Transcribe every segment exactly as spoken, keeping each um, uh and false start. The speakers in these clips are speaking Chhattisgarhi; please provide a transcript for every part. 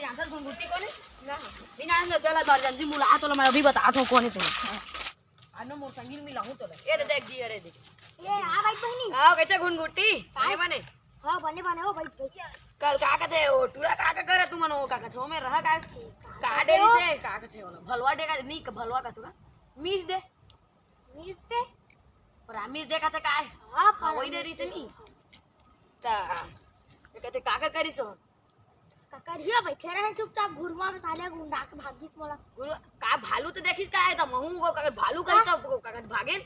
जानथस घुनघुट्टी कोन हे? नहीं जानथस, चल दर्जन जी मुला तो मैं अभी बतात हूँ कोन हे तोला। आनो मोर संगी ल मिलाहूँ तोला। ये दे देख जी, अरे देख। ये आ भाई बहिनी। आओ कैसे घुनघुट्टी? बने बने? हाँ, बने बने हो भाई, भाई। कल का कथे वो टूरा का का करे तुमन वो का कथे, ओमे रहा का? का डेरी से का कथे वो? भलवा डेगा, नहीं, भलवा का थोड़ा। मीस दे। मीस दे? और मीस दे कथे का है? हाँ, हाँ, वही डेरी से नहीं। ता, ये कथे का का करिस हो? का करिया भाई, खेरा है चुपचाप, घुरवा में साले गुंडा के भागिस मोला। गुरु, का भालू तो देखिस का है, तो महू को का भालू कही हाँ। तो का भागेन?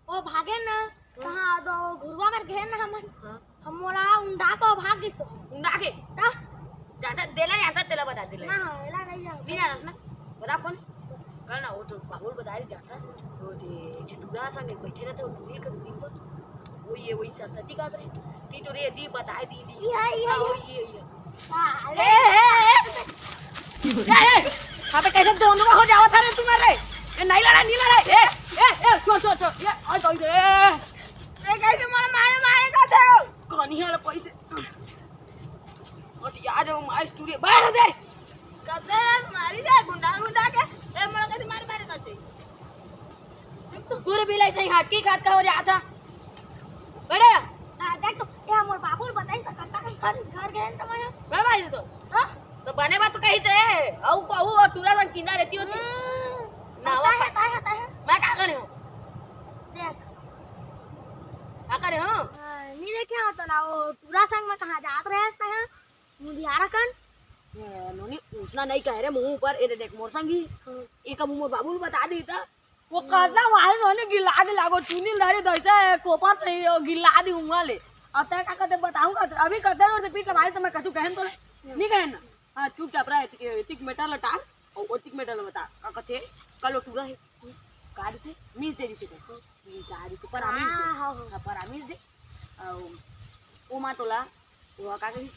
ओ भागेन ना, हाँ। कहाँ दो घुरवा में घेन ना हमन। हाँ। हम मोला उंडा को भागिस। उंडा के? ता? जाता, देला जाता, तेला बता देला। ना, हाँ, एला नहीं जानता। नहीं जानस ना? बता कौन? कल ना, वो तो बाबुल बता रही जाता। वो दे, एक ठो टूरा संग बैठे रहते, वो टूरी कर दिन को। वो ये, वही सरस्वती का करे। ती तो रे, दी बताए, दी, दी। ये, ये, हाँ, ये। वो ये, ये। साले। ए, ए, ए, ए। ए, ए, यहाँ पे कैसे दोनों हो जावा था रे तुम्हारे? ए, नहीं लड़ा, नहीं लड़ा। ए, ए, ए, छोड़, छोड़, छोड़। ए, आ तो रे। ए, कैसे मारे, मारे, मारे का था? कहानी है पैसे। और यार, वो मार स्टूडियो बाहर दे। कते मारी दे, गुंडा, गुंडा के। ए, मोला कैसे मारे, मारे करते? पूरे बिलाई सही हाथ की खात का हो जाता। बड़े। हाँ, देख तो, ये हमर बाबू बताई सकता है, घर, घर गए तो मैं। मैं भाई तो। हाँ? तो बने बात तो कहीं से है। आऊ को, आऊ और टूरा संग किंदा रहती होती। हम्म। ना, पता वो है, पता है, पता है। मैं का करे हूँ? देख। का करे हूँ? हाँ, नहीं देखे हो तो ना, वो टूरा संग में कहाँ जात रहे हस तैं? मुंधियारा कन। ए, नोनी, उसना नहीं कह रहे मुंह ऊपर, ए दे देख मोर संगी। हाँ। एक अब मोर बाबू ल बता दी था। वो करना वाले नोनी गिला दे लागो, चुनी ल धरे दैसे कोपर से ही वो गिला दी उंगल ले। अब तय का कहते बताऊंगा, अभी कहते और से पीट के भाई तो मैं कछु कहन तो नहीं, नहीं कहन ना। हाँ, चुपचाप रह, एतिक, एतिक मेटर ल टाल, और ओतिक मेटर ल बता, का कहते, कल वो टूरा है, गाड़ी से, मीस दे दी थे, मीस गाड़ी से, पर आमीस दे, हाँ, हाँ, हाँ। हाँ, पर आमीस दे, और वो माँ तोला, वो का करिस,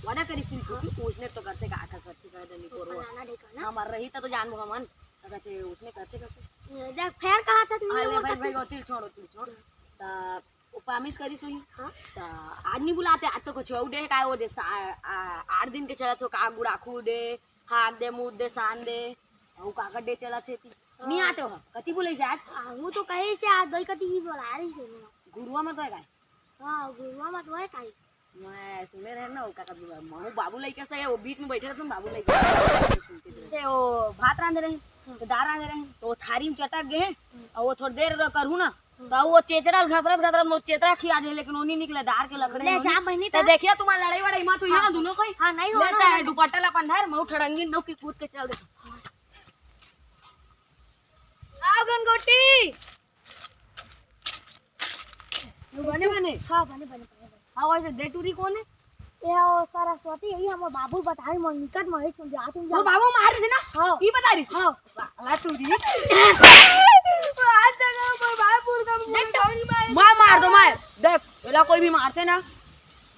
वादा करिस तू हाँ। कुछ, उसने तो करते का, का करते का, नहीं वो करो। फलाना ढेकाना। हमार रही था तो जानबो हमन, का कहते, उसने करते करते। ये देख, फेर कहा था तुमने अरे वो भाई, तो भाई, तू वो तिल छोड़, वो तिल छोड़। ता वो promise करिस होही। हाँ। त आज नहीं बुलाते, आज तो कुछ और day का वो दे, सा-, आ, आठ दिन के चलत हो का, गुड़ाखू day, हाथ दे, मुंह दे, सान दे, और काका day चलत हे ती। हाँ। नहीं आते हो, कति बुलाइस आज? हाँ, वो तो कहे से आज दई कति ही बुला रही से। गुरुआ में तो है काय? हाँ, गुरुआ में तो है काय? मैं सुने रहे ना, वो काका, वो बाबू लइका से, वो बीच में बैठे रहते, बाबू लइका से सुनते रहे। ते वो भात रांधे रहे, हाँ। तो दाल रांधे रहे, तो वो थारी में चटक गए हैं, हाँ। और वो थोड़ी देर करहूँ ना, त वो चेचरा घसरत घसरत मोर चेचरा खिया दे, लेकिन वो नहीं निकले, दार के लकड़े ले नोनी। जा बहिनी, त त देखिया तुम्हार लड़ाई वड़ाई मत हुई है ना हाँ। दोनों कोई। हाँ, नहीं ले होना, त नहीं। दुपट्टा ला पंधार, मऊ ठड़ंगी नौ की कूद के चल दे। हाँ। आओ गनगोटी। बने बने? हाँ, बने, बने, बने, बने। हाँ, वैसे दे टूरी कौन है? ये हो सरस्वती, यही हमर बाबू बताए, मोर निकट में ही सुन जा, तुम वो जा। बाबू मार रही थी ना? हाँ। ये बता रही थी? हाँ। साला टूरी। आज तक हमर बाबू का देख तो, मार, मार दो, मार। देख, एला कोई भी मारते ना,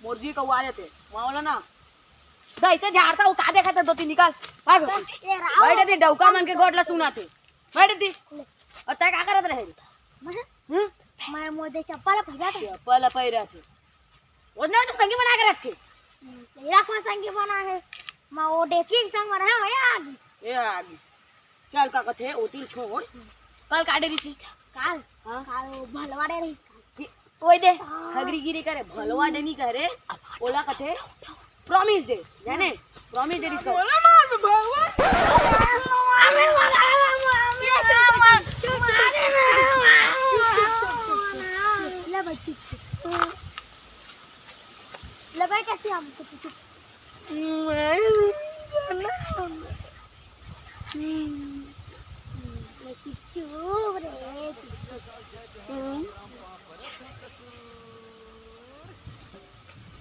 मोर जी कौआ लेते। वहाँ वाला ना, ऐसे झाड़ता, वो का देखा था, दो तीन निकाल, भाग। ये राव। बैठ दे, डौका मन के गोट ला सुना थे। बैठ दे। और तय का करत रहे? मैं? हम्म? मैं मोदे चप्पल पहिरा था। चप्पल पहिरा थे। उसने तो संगी बना के रखे। तेरा कौन संगी बना है? मैं वो डेची के संग बना है, मैं आ गई। ए आ गई। चल का कथे, ओ तिल छोड़। कल का day रही थी? काल? हाँ। काल वो भलवा day रही काल। कि-, ओए दे, हाँ। हगरी गिरी करे, भलवा day नहीं करे, ओला कथे, promise day, जाने? Promise day इसका। बोला मार दो भलवा। ले बच्ची। ले भाई, कैसे हम तो पीछे।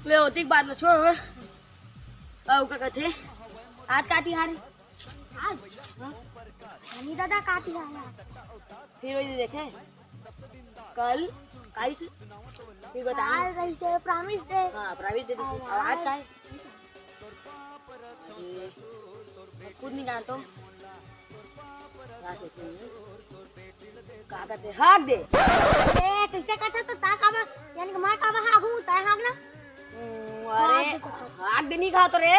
ले, ओतिक बात ल छोड़। अउ का कथे? आज का तिहार हे? आज? हाँ? हनी दादा का तिहार हे? फिर वही देखे? कल, काल से? फिर बता। काल रहिसे promise day। हाँ, promise day। अउ आज का हे? ये, मैं खुद नहीं जानता हूँ। क्या सोचेंगे? का कहते हैं? हाक दे। ए, कैसे कहता तो ता काबा, यानी कि मैं काबा हाकूं, तय हाक ना? हम्म, अरे, हाक दे तो हाक दे नहीं कहा तो रे।